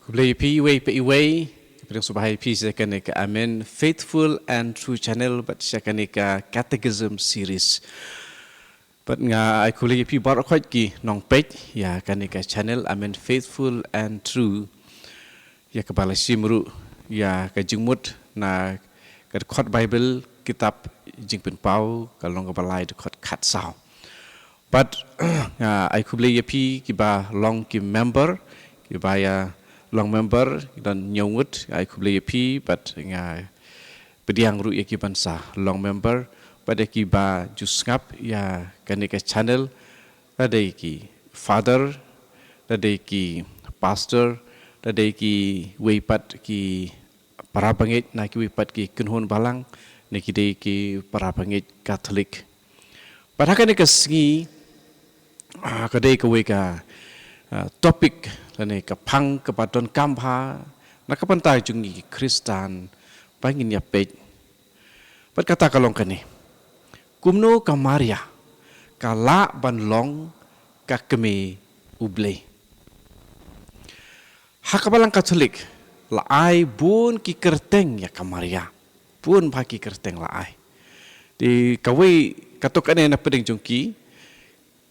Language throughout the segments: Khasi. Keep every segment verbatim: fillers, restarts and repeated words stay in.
Khublei ïa phi iwei pa iwei. Phi dang sngewbha ïa phi sha kane ka Amen Faithful and True Channel bad sha kane ka Catechism Series. Bad nga ai khublei ïa phi baroh khoit ki nongpeit ïa kane ka channel Amen Faithful and True. Ïa kaba la shim ruh ïa ka jingmut na ka dkhot Bible, kitab Jingpynpaw, ka lynnong kaba lai, dkhot khatsaw. Bad nga ai khublei ïa phi kiba long ki member, kiba ïa long member don hynñiew ngut, nga ai khublei ïa phi, bad nga pdiang ruh ïa kiban sa long member, bad ïa kiba ju sngap ïa kane ka channel, la dei ki father, la dei ki pastor, la dei kiwei pat ki para bangeit na kiwei pat ki kynhun balang, ne ki dei ki para bangeit Katholik. Bad ha kane ka sngi, ah, ka dei kawei ka, ah, topic lane ka phang kaba donkam bha na ka bynta jong ngi ki Khristan ba ngin ïa peit. Bad kata ka long kane: kumno ka Maria ka lah ban long ka kmie U Blei? Ha ka Balang Katholik la ai bun ki kyrteng ïa ka Maria. Bun bha ki kyrteng la ai. Te kawei, kato kane na pdeng jong ki,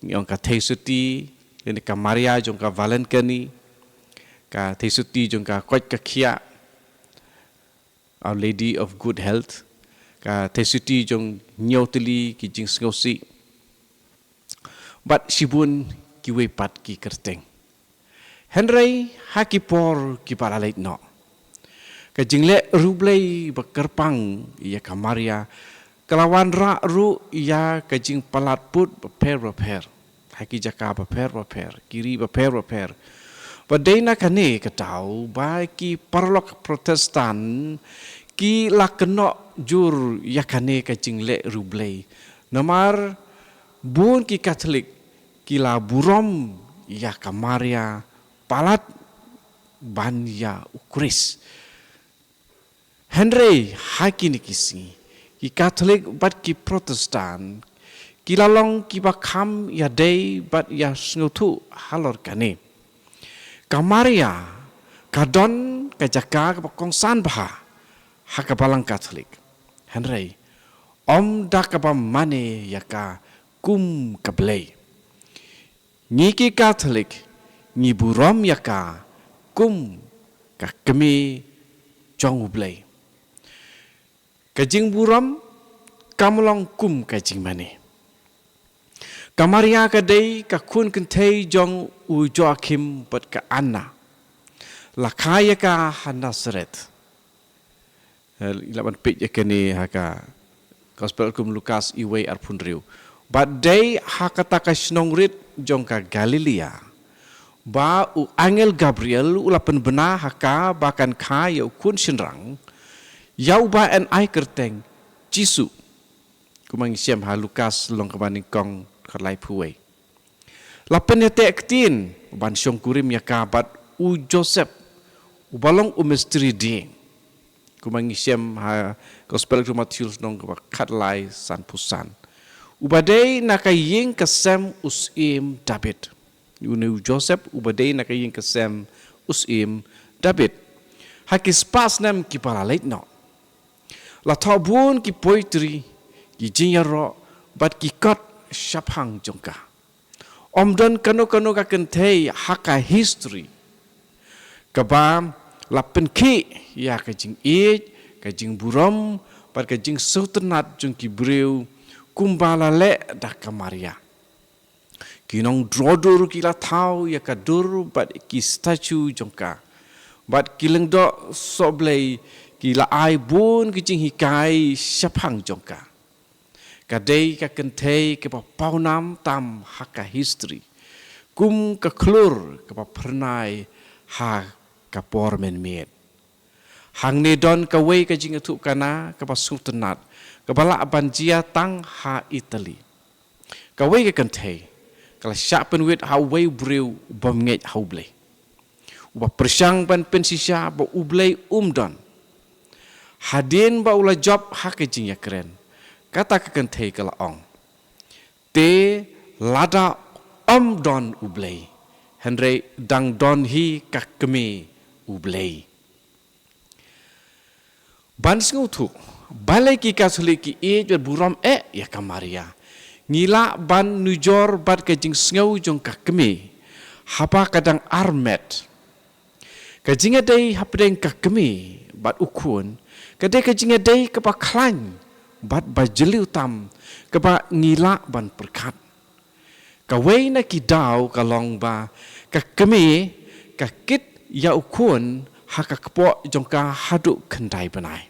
ngi ong ka Theisotti, lane ka Maria jong ka Valenkani, ka Theisotti jong ka koit ka khiah, Our Lady of Good Health, ka Theisotti jong hynñiew tylli ki jingsngewsih, bad shibun kiwei pat ki kyrteng. Hynrei ha ki por kiba la leit noh, ka jingleh riewblei ba kyrpang ïa ka Maria ka la wanrah ruh ïa ka jingpalat put bapher bapher ha ki jaka bapher bapher, ki ri bapher bapher. Ba dei na kane ka daw ba ki paralok Protestant ki la kynnoh jur ïa kane ka jingleh riewblei. Namar bun ki Katholik ki la burom ïa ka Maria palat ban ïa u Khrist. Hynrei ha kine ki sngi, ki Katholik bad ki Protestant ki la long kiba kham ïadei bad ïa sngewthuh halor kane. Ka Maria ka don ka jaka kaba kongsan bha ha ka Balang Katholik. Hynrei ym da kaba mane ïa ka kum ka Blei. Ngi ki Katholik ngi burom ïa ka kum ka kmie jong U Blei. Ka jingburom kam long kum ka jingmane. Ka Maria ka dei ka khun kynthei jong u Joachim bad ka Anna. La kha ïa ka ha Nazareth. Eh, la ban peit ïa kane ha ka Gospel kum Lukas iwei arphew hynriew. Bad dei ha kata ka shnong rit jong ka Galilea ba u angel Gabriel u la pynbna ha ka ba kan kha ïa u khun shynrang, ïa uba yn ai kyrteng Jisu. Kumba ngi shem ha Lukas lynnong kaba nyngkong, dkhot laiphew wei. La pynïateh ktien ban shongkurim ïa ka bad u Joseph, uba long u mistri dieng. Kumba ngi shem ha Gospel jong u Mathaios lynnong kaba khatlai, sanphew san. Uba dei na ka ïing ka sem u syiem David. Une u Joseph uba dei na ka ïing ka sem u syiem David. Ha ki spah snem kiba la leit noh, la thoh bun ki poetry, ki jingïaroh bad ki kot shaphang jong ka. Ym don kano kano ka kynthei ha ka history kaba la pynkhih ïa ka jingïeit, ka jingburom bad ka jingsngewtynnat jong ki briew kumba la leh da ka Maria. Ki nongdro dur ki la thaw ïa ka dur bad ki statue jong ka, bad ki lyngdoh sohblei ki la ai bun ki jinghikai shaphang jong ka. Ka dei ka kynthei kaba pawnam tam ha ka history kum ka khlur kaba phyrnai ha ka por mynmiet. Hangne don kawei ka jingïathuhkhana kaba sngewtynnat kaba lah ban jia tang ha Italy. Kawei ka kynthei ka la shah pynwit ha uwei u briew u bym ngeit ha U Blei, uba pyrshang ban pynshisha ba U Blei um don. Hadien ba u la jop ha ka jingïakren, kata ka kynthei ka la ong: Te lada ym don U Blei, hynrei dang don hi ka kmie U Blei. Ban sngewthuh balei ki Katholik ki ïeit bad burom eh ïa ka Maria, ngi lah ban nujor bad ka jingsngew jong ka kmie haba ka dang armet. Ka jingïadei hapdeng ka kmie bad u khun ka dei ka jingïadei kaba khlaiñ bad ba jylliew tam kaba ngi lah ban pyrkhat. Kawei na ki daw ka long ba ka kmie ka kit ïa u khun ha ka kpoh jong ka haduh khyndai bnai.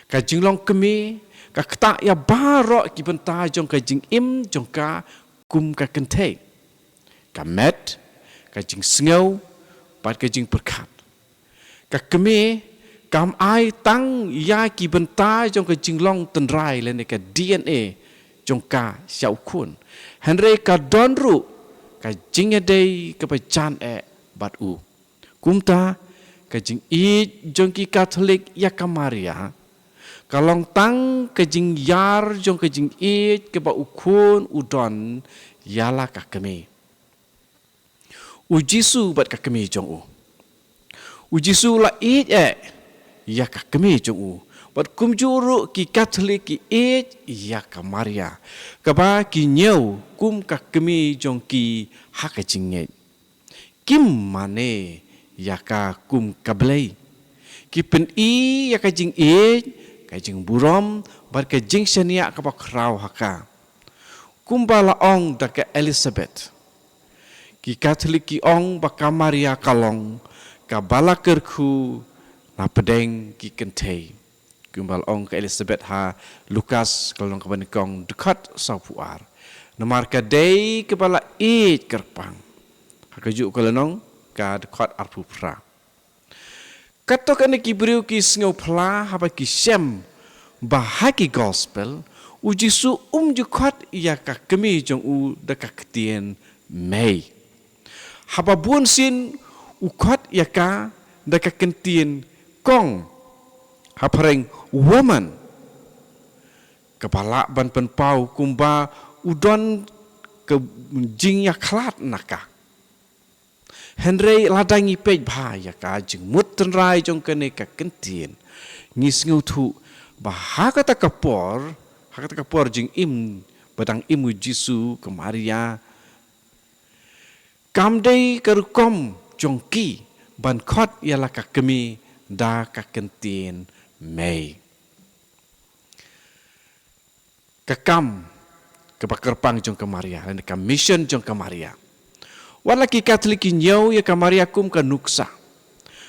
Ka jinglong kmie ka ktah ïa baroh ki bynta jong ka jingim jong ka kum ka kynthei. Ka met, ka jingsngew bad ka jingpyrkhat. Ka kmie kam ai tang ïa ki bynta jong ka jinglong tynrai lane ka D N A jong ka sha u khun, hynrei ka don ruh ka jingïadei kaba jan eh bad u. Kumta ka jingïeit jong ki Katholik ïa ka Maria ka long tang ka jingïar jong ka jingïeit kaba u khun u don ïa la ka kmie. U Jisu bad ka kmie jong u. U Jisu la ïeit eh ïa ka kmie jong u, bad kumjuh ruh ki Katholik ki ïeit ïa ka Maria, kaba ki ñiew kum ka kmie jong ki ha ka jingngeit. Kim mane ïa ka kum ka Blei. Ki pyni ïa ka jingïeit, ka jingburom bad ka jingshaniah kaba khraw ha ka. Kumba la ong da ka Elizabeth, ki Katholik ki ong ba ka Maria ka long kaba la kyrkhu napdeng ki kynthei. Kumba la ong ka Elizabeth ha Lukas ka lynnong kaba nyngkong dkhot sawphew ar. Namar ka dei kaba la ïeit kyrpang. Ha kajuh ka lynnong ka dkhot arphew phra. Katto katne ki briew ki sngew phla haba ki shem ba ha ki gospel u Jisu um ju khot ïa ka kmie jong u da ka ktien mei. Haba bun sien u khot ïa ka da ka ktien kong, ha phareng woman, kaba lah ban pynpaw kumba u don ka jingïakhlad na ka. Hynrei lada ngi peit bha ïa ka jingmut tynrai jong kane ka ktien, ngi sngewthuh ba ha kata ka por, ha kata ka por jingim ba dang im u Jisu, ka Maria, kam dei ka rukom jong ki ban khot ïa la ka kmie da ka ktien mei. Ka kam kaba kyrpang jong ka Maria, lane ka mission jong ka Maria. Wat la ki Katholik ki ñiew ïa ka Maria kum ka nuksa,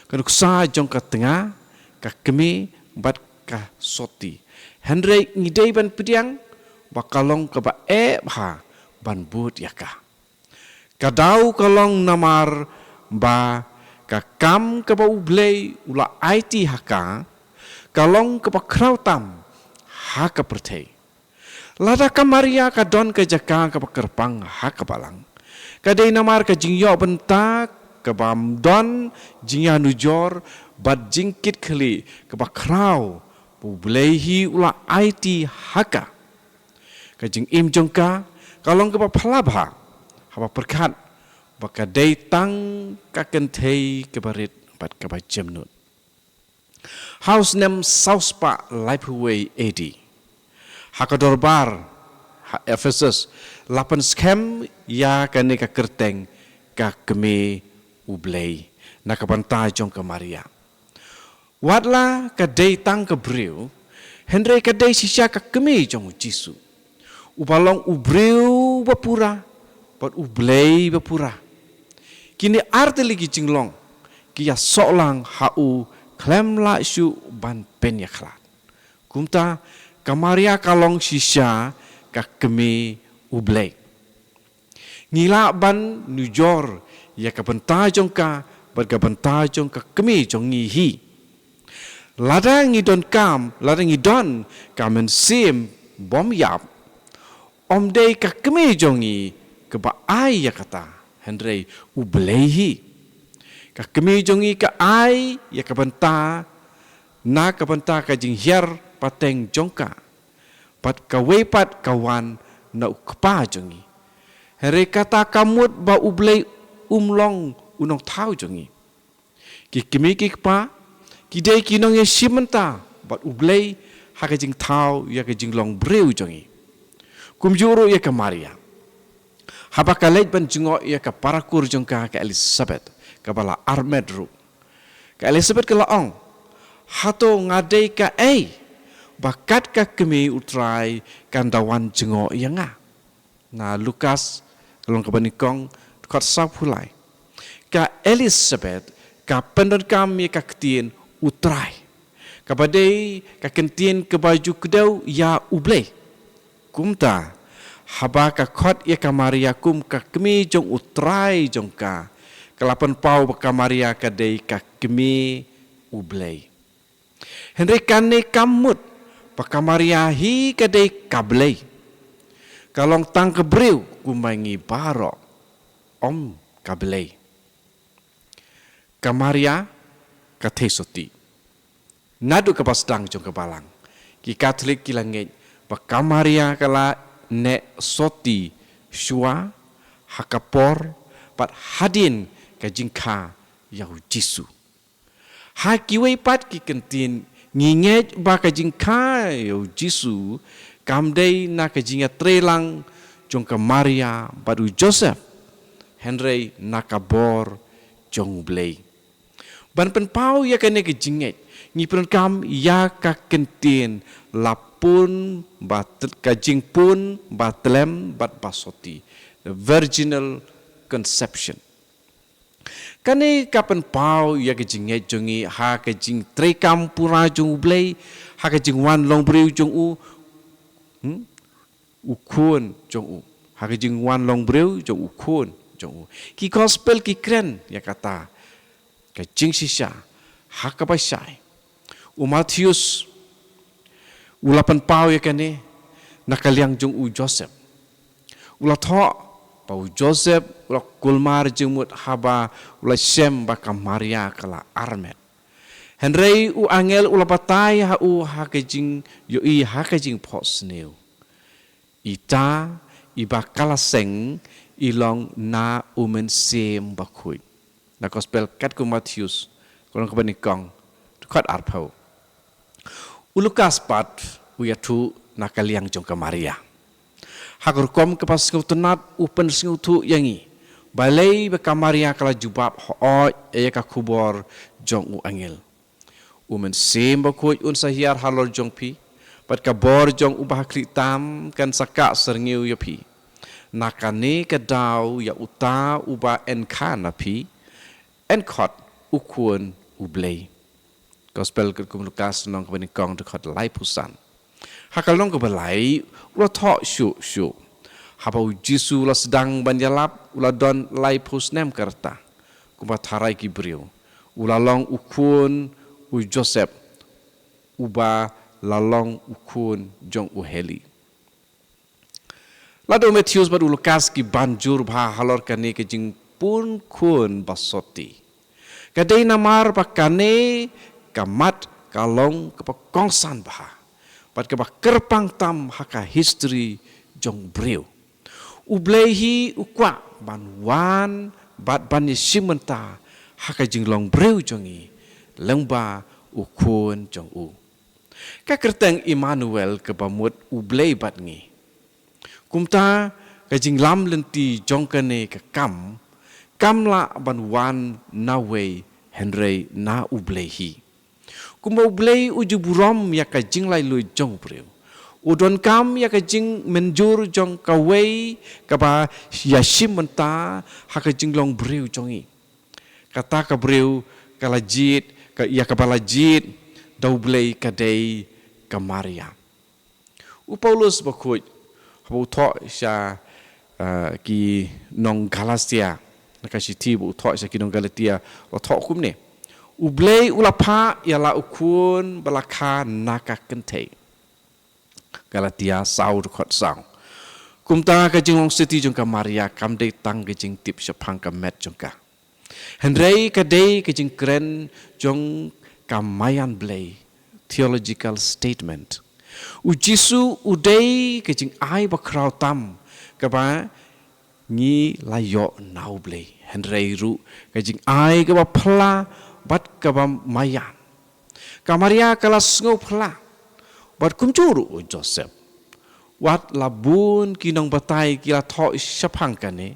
ka nuksa jong ka tnga, ka kmie bad ka soti. Hynrei ngi dei ban pdiang ba ka long kaba eh bha ban bud ïa ka. Ka daw ka long namar ba ka kam kaba U Blei u la aiti ha ka, ka long kaba khraw tam ha ka pyrthei. Lada ka Maria ka don ka jaka kaba kyrpang ha ka balang, ka dei namar ka jingïoh bynta kaba don jingïanujor bad jingkitkhlieh kaba khraw ba U Blei hi u la aiti ha ka. Ka jingim jong ka ka long kaba phylla bha haba pyrkhat ba ka dei tang ka kynthei kaba rit bad kaba jemnud. Ha u snem saw spah laiphew wei A D, ha ka dorbar ha Ephesus la pynskhem ïa kane ka kyrteng ka Kmie U Blei na ka bynta jong ka Maria. Wat la ka dei tang ka briew, hynrei ka dei shisha ka kmie jong U Jisu, uba long u briew ba pura bad U Blei ba pura. Kine artylli ki jinglong ki ïasoh lang ha u khlem lah shuh ban pynïakhlad. Kumta ka Maria ka long shisha ka Kmie U Blei. Ngi lah ban nujor ïa ka bynta jong ka bad ka bynta jong ka kmie jong ngi hi. Lada ngi donkam, lada ngi don ka mynsiem bym ïap, ym dei ka kmie jong ngi kaba ai ïa kata, hynrei U Blei hi. Ka kmie jong ngi ka ai ïa ka bynta na ka bynta ka jinghiar pateng jong ka, bad kawei pat ka wan na U Kpa jong ngi. Hynrei kata kam mut ba U Blei um long u nongthaw jong ngi. Ki kmie ki kpa ki dei ki nongïashim bynta bad U Blei ha ka jingthaw ïa ka jinglong briew jong ngi. Kumjuh ruh ïa ka Maria. Haba ka leit ban jngoh ïa ka parakur jong ka, ka Elisabet, kaba la armet ruh, ka Elisabet ka la ong, "Hato nga dei kaei ba kat ka kmie U Trai kan da wan jngoh ïa nga?" Na Lukas, ka lynnong kaba nyngkong, dkhot sawphew lai. Ka Elisabet ka pyndonkam ïa ka ktien U Trai, kaba dei ka kyntien kaba ju kdew ïa U Blei. Kumta, haba ka khot ïa ka Maria kum ka kmie jong U Trai jong ka, ka la pynpaw ba ka Maria ka dei ka kmie U Blei. Hynrei kane kam mut ba ka Maria hi ka dei ka Blei. Ka long tang ka briew kumba ngi baroh, ym ka Blei. Ka Maria ka thei sotti. Naduh kaba sdang jong ka Balang, ki Katholik ki la ngeit ba ka Maria ka la neh sotti shuwa, ha ka por, bad hadien ka jingkha ïa U Jisu. Ha kiwei pat ki kyntien, ngi ngeit ba ka jingkha ïa U Jisu kam dei na ka jingïatreilang jong ka Maria bad u Joseph, hynrei na ka bor jong U Blei. Ban pynpaw ïa kane ka jingngeit, ngi pyndonkam ïa ka kyntien la pun ba t-, ka jingpun ba tlem bad ba sotti, the virginal conception. Kane ka pynpaw ïa ka jingngeit jong ngi ha ka jingtreikam pura jong U Blei, ha ka jingwan long briew jong u, hmm? U Khun jong u. Ha ka jingwan long briew jong U Khun jong u. Ki Gospel ki kren ïa kata ka jingshisha ha kaba shai. U Mathaios u la pynpaw ïa kane na ka liang jong u Joseph. U la thoh ba u Joseph u la kulmar jingmut haba u la shem ba ka Maria ka la armet. Hynrei u angel u la batai ha u ha ka jingïohi ha ka jingphohsniew. Ita iba ka la seng i long na U Mynsiem Bakhuid. Na Gospel katkum u Mathaios, ka lynnong kaba nyngkong, dkhot arphew. U Lukas pat u ïathuh na ka liang jong ka Maria. Ha ka rukom kaba sngewtynnat u pynsngewthuh ïa ngi balei ba ka Maria ka la jubab hooid ïa ka khubor jong u angel. U Mynsiem Bakhuid un sa hiar halor jong phi, bad ka bor jong U Bahakhlieh Tam kan sa kah syrngiew ïa phi. Na kane ka daw ïa uta uba yn kha na phi, yn khot U Khun U Blei. Gospel katkum u Lukas lynnong kaba nyngkong dkhot laiphew san. Ha ka lynnong kaba lai u la thoh shuh shuh. Haba u Jisu u la sdang ban ïalap u la don laiphew snem ka rta. Kumba tharai ki briew u la long u khun u Joseph, uba la long u khun jong u Heli. Lada u Mathaios bad u Lukas ki ban jur bha halor kane ka jingpun khun ba sotti, ka dei namar ba kane ka mat ka long kaba kongsan bha bad kaba kyrpang tam ha ka history jong briew. U Blei hi u kwah ban wan bad ban ïashim bynta ha ka jinglong briew jong ngi lyngba u Khun jong u. Ka kyrteng Immanuel kaba mut U Blei bad ngi. Kumta ka jinglam lynti jong kane ka kam kam lah ban wan na wei hynrei na U Blei hi. Kumba U Blei u ju burom ïa ka jinglaitluid jong u briew, u donkam ïa ka jingmynjur jong kawei kaba ïashim bynta ha ka jinglong briew jong ngi. Kata ka briew ka la jied, ka, ïa kaba la jied da U Blei ka dei ka Maria. U Paulus Bakhuid haba u thoh sha, eh, ki nong Galatia, na ka shithi ba u thoh sha ki nong Galatia, u la thoh kumne: U Blei u la phah ïa la u khun ba la kha na ka kynthei. Galatia saw dkhot saw. Kumta ka jinglong siti jong ka Maria kam dei tang ka jingtip shaphang ka met jong ka, hynrei ka dei ka jingkren jong ka Maïan Blei, theological statement. U Jisu u dei ka jingai bakhraw tam kaba ngi la ïoh na U Blei, hynrei ruh ka jingai kaba phylla bad kaba maian. Ka Maria ka la sngewphylla bad kumjuh ruh u Joseph. Wat la bun ki nongbatai ki la thoh shaphang kane,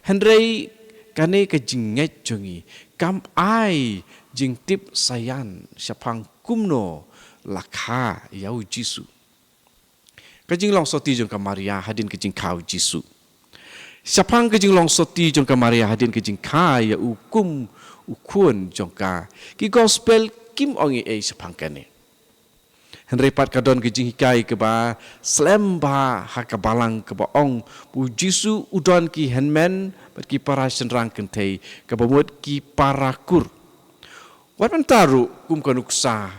hynrei kane ka jingngeit jong ngi kam ai jingtip saian shaphang kumno la kha ïa u Jisu. Ka jinglong sotti jong ka Maria hadien ka jingkha u Jisu. Shaphang ka jinglong sotti jong ka Maria hadien ka jingkha ïa u kum u khun jong ka, ki gospel kim ong ei ei shaphang kane. Hynrei pat ka don ka jinghikai kaba slem bha ha ka balang kaba ong ba u Jisu u don ki hynmen bad ki para shynrang kynthei, kaba mut ki para kur. Wat mynta ruh kum ka nuksa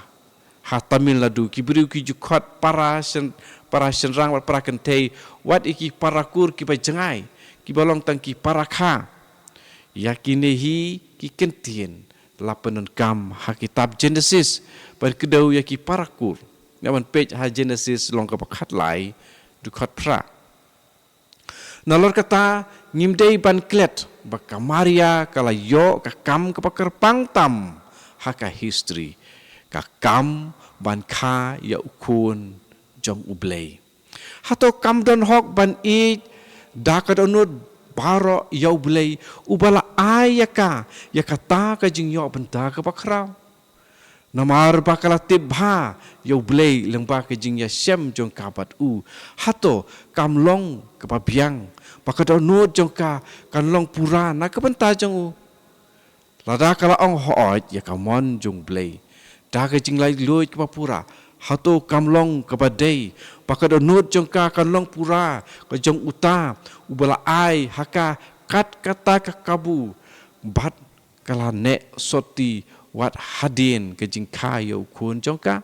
ha Tamil Nadu, ki briew ki ju khot para shyn-, para shynrang bad para kynthei, wat ïa ki para kur kiba jngai, kiba long tang ki para kha. Ïa kine hi ki kyntien la pyndonkam ha kitab Genesis ban kdew ïa ki para kur. Nga ban peit ha Genesis lynnong kaba khatlai, dkhot phra. Nalor kata, ngim dei ban klet ba ka Maria ka la ïoh ka kam kaba kyrpang tam ha ka history, ka kam ban kha ïa u khun jong U Blei. Hato kam don hok ban ïeit da ka dohnud baroh ïa U Blei, uba la ai ïa ka, ïa kata ka jingïoh bynta kaba khraw? Namar ba ka la tip bha ïa U Blei lyngba ka jingïashem jong ka bad u. Hato kam long kaba biang ba ka dohnud jong ka kan long pura na ka bynta jong u? Lada ka la ong hooid ïa ka mon jong U Blei da ka jinglaitluid kaba pura, hato kam long kaba dei ba ka dohnud jong ka kan long pura ka jong uta uba la ai ha ka kat kata ka kabu bad ka la neh sotti wat hadien ka jingkha ïa u khun jong ka?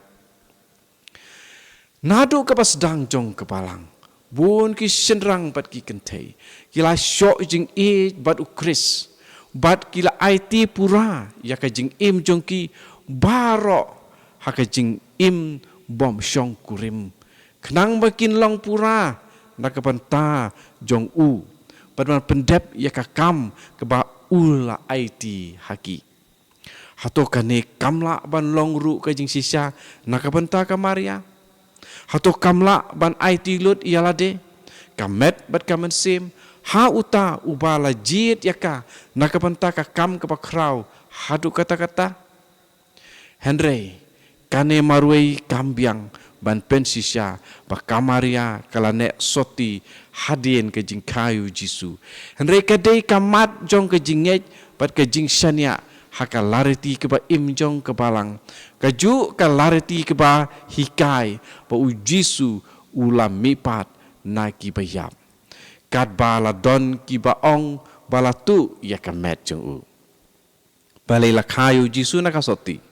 Naduh kaba sdang jong ka balang, bun ki shynrang bad ki kynthei ki la shoh jingïeit bad U Khrist, bad ki la aiti pura ïa ka jingim jong ki baroh ha ka jingim bym shong kurim, khnang ba kin long pura na ka bynta jong u, bad ban pyndep ïa ka kam kaba u la aiti ha ki. Hato kane kam lah ban long ruh ka jingshisha na ka bynta ka Maria? Hato kam lah ban aiti lut ïa lade, ka met bad ka mynsiem ha uta uba la jied ïa ka na ka bynta ka kam kaba khraw haduh katta katta? Hynrei kane marwei kam biang ban pynshisha ba ka Maria ka la neh sotti hadien ka jingkha ïa u Jisu. Hynrei ka dei ka mat jong ka jingngeit bad ka jingshaniah ha ka lariti kaba im jong ka balang, kajuh ka lariti kaba hikai ba u Jisu u la mihpat na kiba ïap, katba la don kiba ong ba la tuh ïa ka met jong u. Balei la kha ïa u Jisu na ka sotti?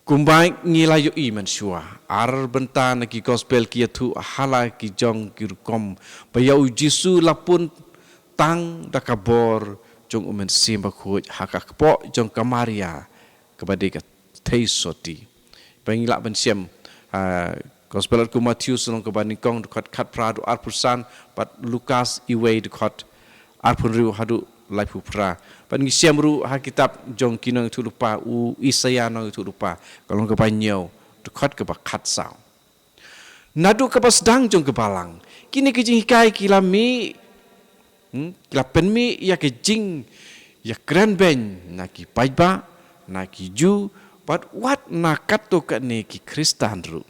Kumba ngi la ïohi mynshuwa, ar bynta na ki gospel ki ïathuh ha la ki jong ki rukom ba ïa u Jisu la pun tang da ka bor jong U Mynsiem Bakhuid ha ka kpoh jong ka Maria kaba dei ka theisotti. Ba ngi lah ban shem, ah, Gospel u Matthew lynnong kaba nyngkong, dkhot khatphra haduh arphew san, bad Lukas iwei, dkhot arphew hynriew haduh laiphew phra. Bad ngi shem ruh ha kitab jong ki nongïathuhlypa, u Isaïah nongïathuhlypa, ka lynnong kaba hynñiew, dkhot kaba khatsaw. Naduh kaba sdang jong ka balang, kine ki jinghikai ki la mih, hmm, ki la pynmih ïa ka jingïakrenbeiñ na ki paidbah, na ki Jiw, bad wat na katto katne ki Khristan ruh.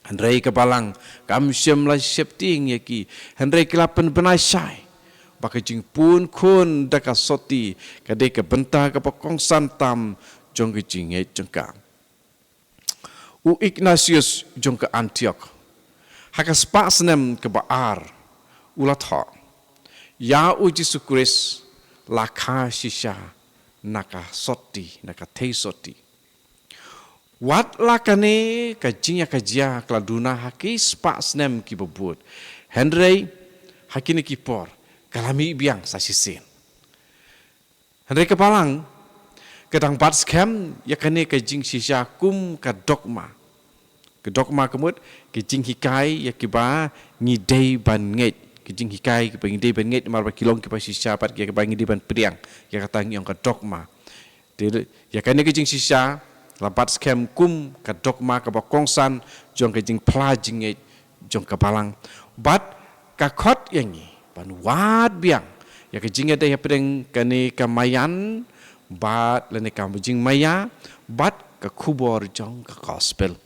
Hynrei ka balang kam shym la sheptieng ïa ki, hynrei ki la pynbna shai ba ka jingpun khun da ka sotti ka dei ka bynta kaba kongsan tam jong ka jingngeit jong ka. U Ignatius jong ka Antioch, ha ka spah snem kaba ar, u la thoh, ïa u Jisu Khrist la kha shisha na ka sotti, na ka theisotti. Wat la kane ka jingïakajia ka la duna ha ki spah snem kiba bud, hynrei ha kine ki por ka la mih biang sa shisien. Hynrei ka balang ka dang bat skhem ïa kane ka jingshisha kum ka dogma. Ka dogma ka mut ka jinghikai ïa kiba ngi dei ban ngeit, ka jinghikai kiba ngi dei ban ngeit namar ba ki long kiba shisha, bad ïa kiba ngi dei ban pdiang, ïa kata ngi ong ka dogma. Te ïa kane ka jingshisha la bat skhem kum ka dogma kaba kongsan jong ka jingphla jingngeit jong ka balang. Bad ka khot ïa ngi ban wad biang ïa ka jingïadei hapdeng kane ka maïan bad lane ka jingmaïa bad ka khubor jong ka gospel.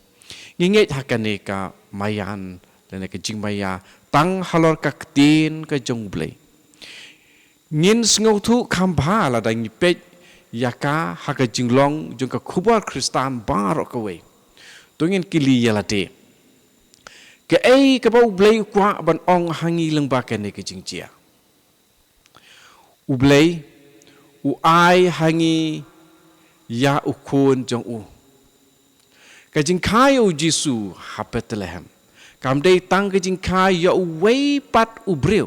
Ngi ngeit ha kane ka maïan lane ka jingmaïa tang halor ka ktien ka jong U Blei. Ngin sngewthuh kham bha lada ngi peit ïa ka ha ka jinglong jong ka khubor Khristan baroh kawei. To ngin kylli ïa lade, kaei kaba U Blei u kwah ban ong ha ngi lyngba kane ka jingjia? U Blei u ai ha ngi ïa u khun jong u. Ka jingkha ïa u Jisu ha Bethlehem kam dei tang ka jingkha ïa uwei pat u briew,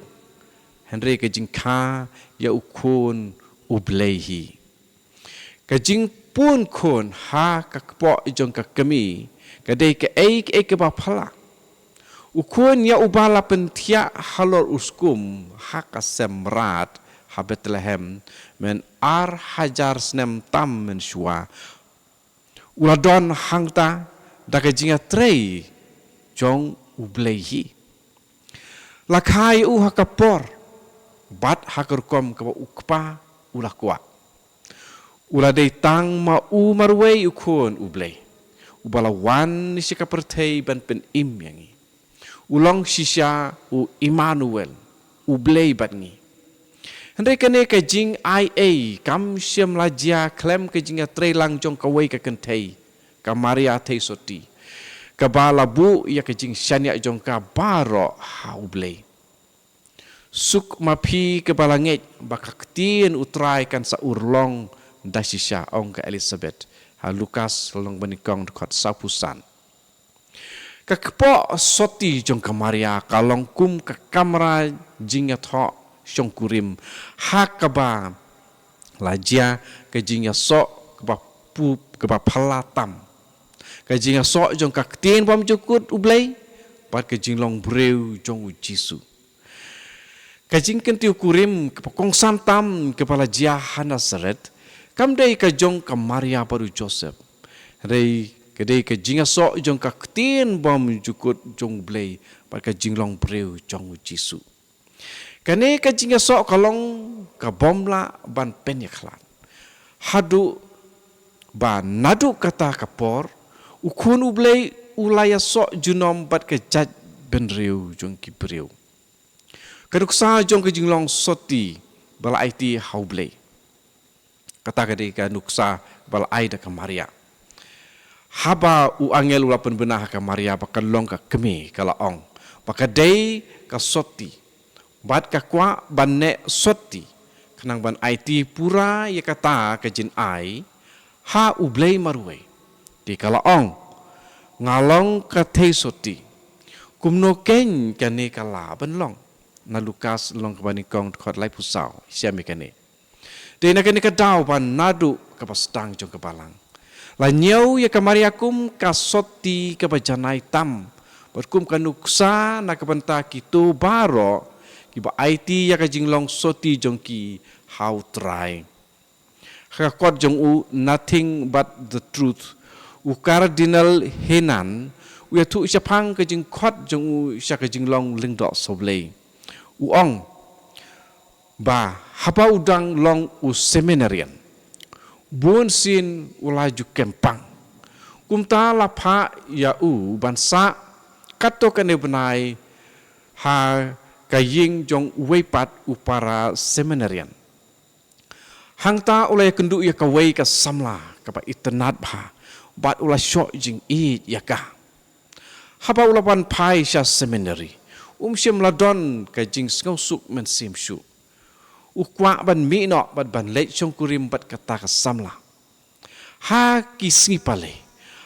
hynrei ka jingkha ïa u khun U Blei hi. Ka jingpun khun ha ka kpoh jong ka kmie ka dei kaei kaei kaba phylla. U khun ïa uba la pynthiah halor u skum ha ka sem mrad ha Bethlehem myn ar hajar snem tam mynshuwa, u la don hangta da ka jingïatrei jong U Blei hi. La kha ïa u ha ka por bad ha ka rukom kaba u Kpa u la kwah. U la dei tang ma u marwei u Khun U Blei uba la wan sha ka pyrthei ban pynim ïa ngi. U long shisha u Immanuel, U Blei bad ngi. Hynrei kane ka jingai ei kam shym la jia khlem ka jingïatreilang jong kawei ka kynthei, ka Maria Theisotti, kaba la buh ïa ka jingshaniah jong ka baroh ha U Blei. Suk ma phi kaba la ngeit ba ka ktien U Trai kan sa urlong da shisha, ong ka Elizabeth ha Lukas lynnong banyngkong dkhot sawphew san. Ka kpoh sotti jong ka Maria ka long kum ka kamra jingïathoh shongkurim ha kaba la jia ka jingïasoh kaba pu-, kaba phylla tam. Ka jingïasoh jong ka ktien bymjukut U Blei bad ka jinglong briew jong U Jisu. Ka jingkyntiew kurim kaba kongsan tam kaba la jia ha Nazareth kam dei ka jong ka Maria bad u Joseph. Hynrei ka dei ka jingïasoh jong ka ktien bymjukut jong U Blei bad ka jinglong briew jong U Jisu. Kane ka jingïasoh ka long ka bym lah ban pynïakhlad. Haduh ba naduh kata ka por u Khun U Blei u la ïasoh junom bad ka jaitbynriew jong ki briew. Ka nuksa jong ka jinglong sotti ba la aiti ha U Blei. Kata ka dei ka nuksa ba la ai da ka Maria. Haba u angel u la pynbna ha ka Maria ba kan long ka kmie, ka la ong ba ka dei ka sotti bad ka kwah ban neh sotti khnang ban aiti pura ïa kata ka jingai ha U Blei marwei. Te ka la ong, nga long ka Theisotti. Kumno keiñ kane ka lah ban long? Na Lukas lynnong kaba nyngkong dkhot laiphew saw, shem ïa kane. Dei na kane ka daw ba naduh kaba sdang jong ka balang la ñiew ïa ka Maria kum ka sotti kaba janai tam bad kum ka nuksa na ka bynta kito baroh kiba aiti ïa ka jinglong sotti jong ki ha U Trai. Ha ka kot jong u Nothing But the Truth, u Cardinal Henan u ïathuh shaphang ka jingkhot jong u sha ka jinglong lyngdoh sawblei. U ong ba haba u dang long u seminarian, bunsien u la ju kem pang. Kumta la phah ïa u ban sah katto katne bnai ha ka ïing jong uwei pat u para seminarian. Hangta u la ïakynduh ïa kawei ka samla kaba itynnad bha bad u la shoh jingïeit ïa ka. Haba u la wan phai sha seminari, um shym la don ka jingsngewsuk mynsiem shuh. U kwah ban mih noh bad ban leit shongkurim bad kata ka samla. Ha ki sngi palei,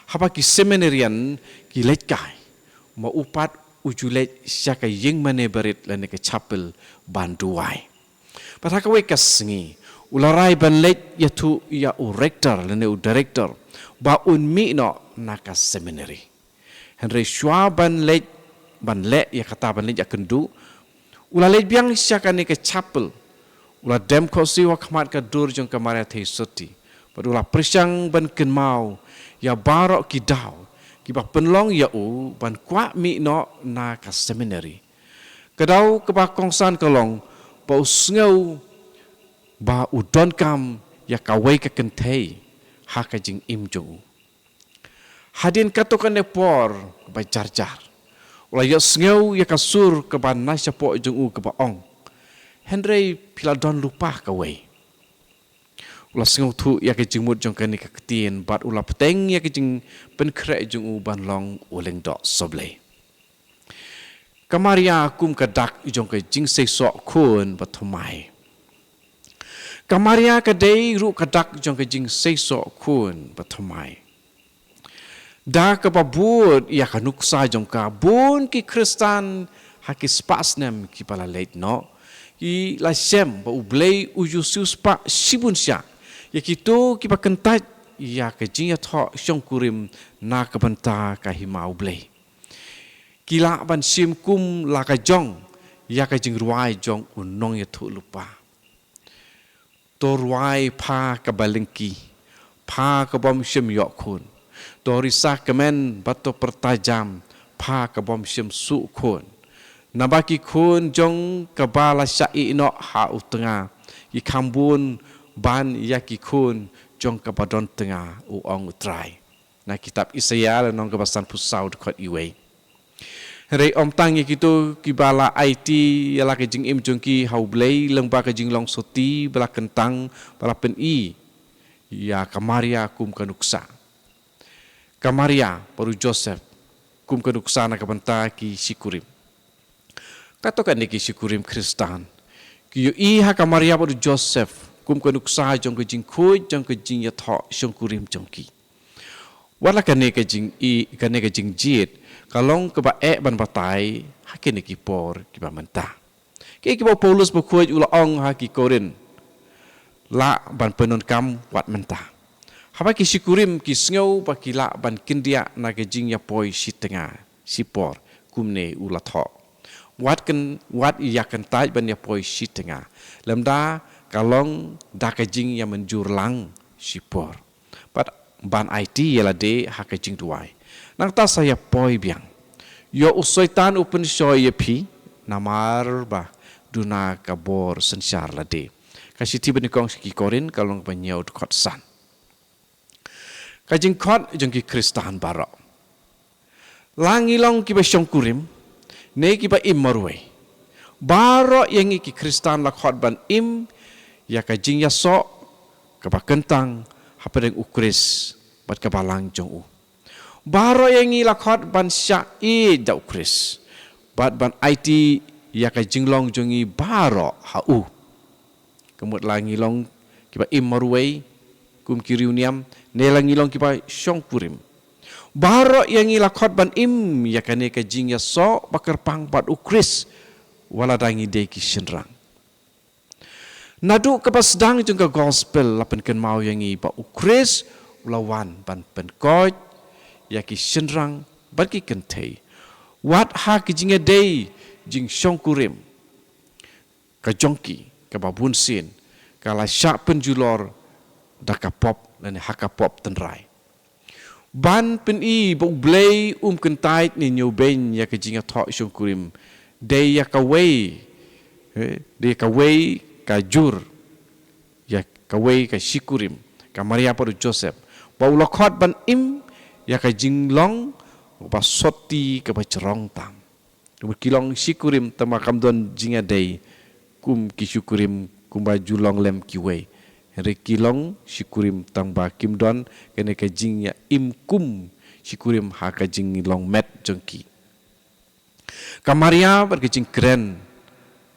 haba ki seminarian ki leit kai, ma u pat u ju leit sha ka ïing mane barit lane ka chapel ban duwai. Bad ha kawei ka sngi u la rai ban leit ïathuh ïa u rector lane u director ba un mih noh na ka seminari. Hynrei shuwa ban leit, ban leh ïa kata ban leit ïakynduh, u la leit biang sha kane ka chapel. U la dem khohsiew ha khmat ka dur jong ka Maria Theisotti Bad u la pyrshang ban kynmaw ïa baroh ki daw kiba pynlong ïa u ban kwah mih noh na ka seminari. Ka daw kaba kongsan ka long ba u sngew ba u donkam ïa kawei ka kynthei ha ka jingim jong u. Hadien katto katne por kaba jar jar, u la ïohsngew ïa ka sur kaba na shapoh jong u kaba ong, "Hynrei phi la don lypa kawei." U la sngewthuh ïa ka jingmut jong kane ka ktien bad u la bteng ïa ka jingpynkhreh jong u ban long u lyngdoh sohblei. Ka Maria kum ka dak jong ka jingseisoh khun bathymmai. Ka Maria ka dei ruh ka dak jong ka jingseisoh khun bathymmai. Da kaba bud ïa ka nuksa jong ka, bun ki Khristan ha ki spah snem kiba la leit noh ki la shem ba U Blei u ju siewspah shibun shah ïa kito kiba kyntait ïa ka jingïathoh shongkurim na ka bynta ka hima U Blei. Ki lah ban shim kum la ka jong ïa ka jingrwai jong u nongïathuhlypa. To rwai pha kaba lyngkhi, pha ka bym shym ïoh khun. To risa kmen bad to pyrta jam, pha ka bym shym suh khun. Naba ki khun jong kaba la shah ïeh noh ha u tnga ki kham bun ban ïa ki khun jong kaba don tnga, u ong U Trai. Na kitab Isaïah lynnong kaba sanphew saw dkhot iwei. Hynrei ym tang ïa kito kiba la aiti ïa la ka jingim jong ki ha U Blei lyngba ka jinglong soti ba la kyntang, ba la pyni ïa ka Maria kum ka nuksa. Ka Maria bad u Joseph kum ka nuksa na ka bynta ki shikurim. Katto katne ki shikurim Khristan ki ïohi ha ka Maria bad u Joseph kum ka nuksa jong ka jingkhuid jong ka jingïathoh shongkurim jong ki. Wat la kane ka jing i, kane ka jingjied ka long kaba eh ban batai ha kine ki por kiba mynta. Kaei kaba u Paulus bakhuid u la ong ha ki Korinth, lah ban pyndonkam wat mynta. Haba ki shikurim ki sngew ba ki lah ban kyndiah na ka jingïapoi shi tnga shipor, kumne u la thoh, wat kyn, wat ïa kyntait ban ïapoi shi tnga, lymda ka long da ka jingïamynjur lang shipor. Bad ban aiti ïa lade ha ka jingduwai, nangta sa ïapoi biang. Ïoh u Soitan u pynshoi ïa phi, namar ba duna ka bor synshar lade. Ka shithi banyngkong sha ki Korinth ka lynnong ba hynñiew dkhot san. Ka jingkhot jong ki Khristan baroh, la ngi long kiba shongkurim ne kiba im marwei, baroh ïa ngi ki Khristan la khot ban im ïa ka jingïasoh kaba kyntang hapdeng U Khrist bad ka balang jong u. Baroh ïa ngi la khot ban shah ïeit da U Khrist bad ban aiti ïa ka jinglong jong ngi baroh ha u. Ka mut la ngi long kiba im marwei kum ki riewniam ne la ngi long kiba shongkurim, baroh ïa ngi la khot ban im ïa kane ka jingïasoh ba kyrpang bad U Khrist, wat lada ngi dei ki shynrang. Naduh kaba sdang jong ka gospel la pynkynmaw ïa ngi ba U Khrist u la wan ban pynkoit ïa ki shynrang bad ki kynthei. Wat ha ki jingïadei jingshongkurim ka jong ki kaba bunsien ka la shah pynjulor da ka pop lane ha ka pop tynrai. Ban pyni ba U Blei um kyntait ne ñiewbeiñ ïa ka jingïathoh shongkurim, dei ïa kawei, eh, dei ïa kawei ka jur, ïa kawei ka shikurim, ka Maria bad u Joseph, ba u la khot ban im ïa ka jinglong ba soti kaba jrong tam. Ki long shikurim tangba kam don jingïadei kum ki shikurim kumba ju long lem kiwei. Hynrei ki long shikurim tangba kim don kane ka jingïaim kum shikurim ha ka jinglong met jong ki. Ka Maria bad ka jingkren,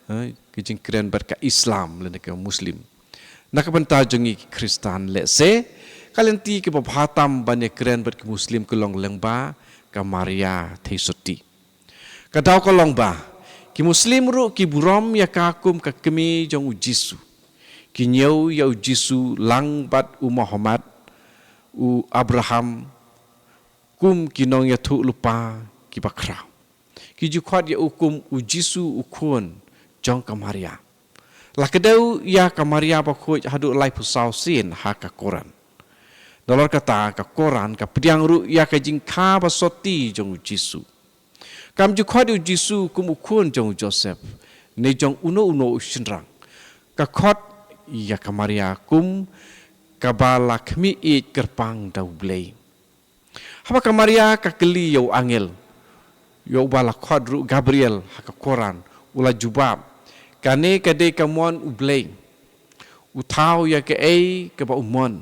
eh, ka jingkren bad ka Islam lane ka Muslim. Na ka bynta jong ngi ki Khristan lehse ka lynti kaba bha tam ban ïakren bad ki Muslim ka long lyngba ka Maria theisotti. Ka daw ka long ba ki Muslim ruh ki burom ïa ka kum ka kmie jong u Jisu. Ki ñiew ïa u Jisu lang bad u Muhammad, u Abraham, kum ki nongïathuhlypa kiba khraw. Ki ju khot ïa u kum u Jisu u khun jong ka Maria. La kdew ïa ka Maria bakhuid haduh laiphew saw sien ha ka Koran. Nalor kata ka Koran ka pdiang ruh ïa ka jingkha ba sotti jong u Jisu. Kam ju khot ïa u Jisu kum u khun jong u Joseph ne jong uno uno u shynrang. Ka khot ïa ka Maria kum kaba la khmih ïeit kyrpang da u Blei. Haba ka Maria ka kylli ïa u angel, ïa uba la khot ruh Gabriel ha ka Koran, u la jubab, kane ka dei ka mon u Blei. U thaw ïa kaei kaba u mon.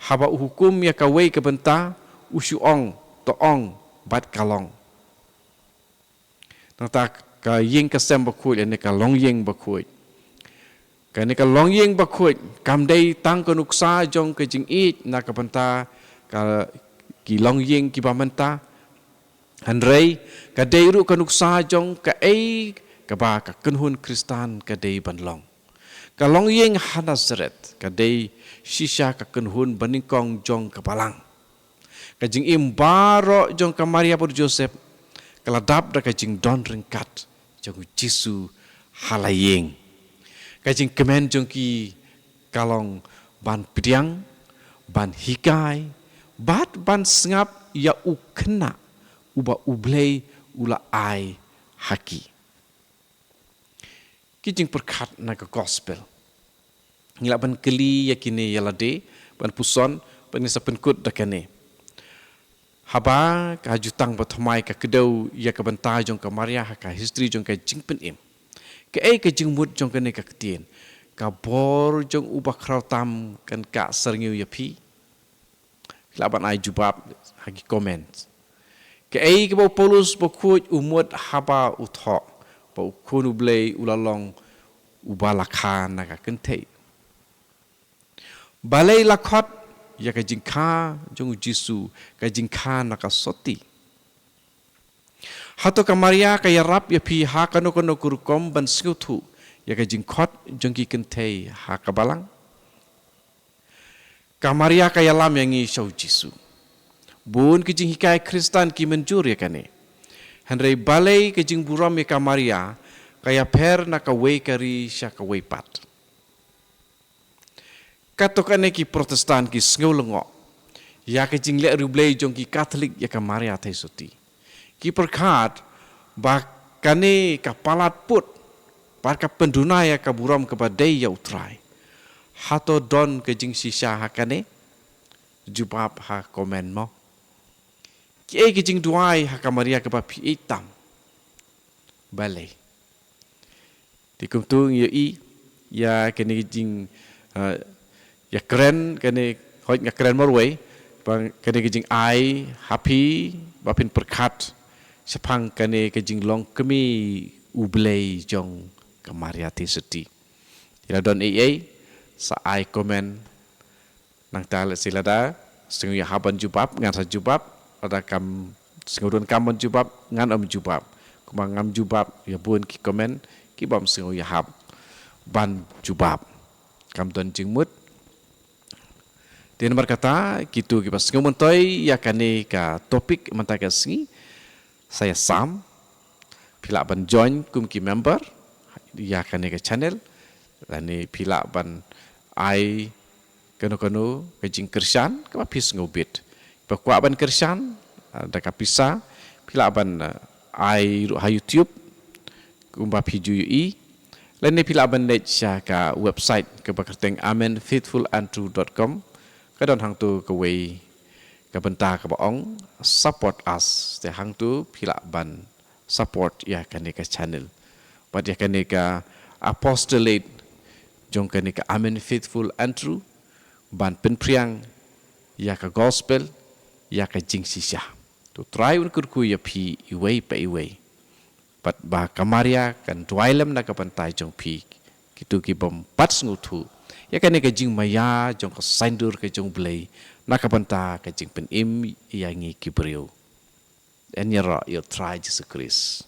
Haba u hukum ïa kawei ka bynta, u shu ong, to ong, bad ka long. Nangta ka ïing ka sem bakhuid, ne ka longïing bakhuid. Kane ka longïing bakhuid kam dei tang ka nuksa jong ka jingïeit na ka bynta ka ki longïing kiba mynta. Hynrei ka dei ruh ka nuksa jong kaei kaba ka kynhun Khristan ka dei ban long. Ka longïing ha Nazareth ka dei shisha ka kynhun banyngkong jong ka balang. Ka jingim baroh jong ka Maria bad u Joseph ka la dap da ka jingdon ryngkat jong u Jisu ha la ïing. Ka jingkmen jong ki ka long ban pdiang, ban hikai, bad ban sngap ïa u khynnah uba u Blei u la ai ha ki. Ki jingpyrkhat na ka gospel. Ngi lah ban kylli ïa kine ïa lade, ban puson, ban ngin sa pynkut da kane. Haba ka jutang ba thymmai ka kdew ïa ka bynta jong ka Maria ha ka history jong ka jingpynim. Kaei ka jingmut jong kane ka ktien? Ka bor jong uba khraw tam kan kah syrngiew ïa phi. Phi lah ban ai jubab ha ki comment. Kaei kaba u Paulus bakhuid u mut haba u thoh ba u Khun u Blei u la long uba la kha na ka kynthei? Balei la khot ïa ka jingkha jong u Jisu ka jingkha na ka sotti? Hato ka Maria ka ïarap ïa phi ha kano kano ka rukom ban sngewthuh ïa ka jingkhot jong ki kynthei ha ka balang? Ka Maria ka ïalam ïa ngi sha u Jisu. Bun ki jinghikai Khristan ki mynjur ïa kane. Hynrei balei ka jingburom ïa ka Maria ka ïapher na kawei ka ri sha kawei pat? Kato kane ki Protestant ki sngew lyngngoh ïa ka jingleh riewblei jong ki Katholik ïa ka Maria Theisotti. Ki pyrkhat ba kane ka palat put bad ka pynduna ïa ka burom kaba dei ïa u Trai. Hato don ka jingshisha ha kane? Jubab ha comment mo. Kiei ki jingduwai ha ka Maria kaba phi ïeit tam? Balei? Te kumtu ngi ïohi ïa kane ka jing, eh, ïakren kane, hooid nga kren marwei, ba kane ka jingai ha phi ba phin pyrkhat shaphang kane ka jinglong kmie u Blei jong ka Maria Theisotti. Te la don ei ei sa ai comment. Nangta lehse lada sngew ïahap ban jubab ngan sa jubab, lada kam sngew donkam ban jubab ngan ym jubab. Kumba ngam jubab ïa bun ki comment ki bym sngew ïahap ban jubab. Kam don jingmut. Te namar kata kito kiba sngew myntoi ïa kane ka topic mynta ka sngi, sa ïasam. Phi lah ban join kum ki member ïa kane ka channel. Lane phi lah ban ai kano kano ka jingkyrshan kaba phi sngew bit. Ba kwah ban kyrshan, ah, da ka pisa, phi lah ban, ah, ai ruh ha YouTube kumba phi ju ïohi. Lane phi lah ban leit sha ka website kaba kyrteng amen faithful and true dot com. Ka don hangto kawei ka bynta kaba ong support us. Te hangto phi lah ban support ïa kane ka channel bad ïa kane ka apostolate jong kane ka Amen Faithful and True, ban pynphriang ïa ka gospel, ïa ka jingshisha. To Trai un kyrkhu ïa phi iwei pa iwei. Bad ba ka Maria kan duwai lem na ka bynta jong phi, kito ki bym pat sngewthuh ïa kane ka jingmaïa jong ka saiñdur ka jong Blei na ka bynta ka jingpynim ïa ngi ki briew. Yn ïaroh ïa u Trai Jisu Khrist.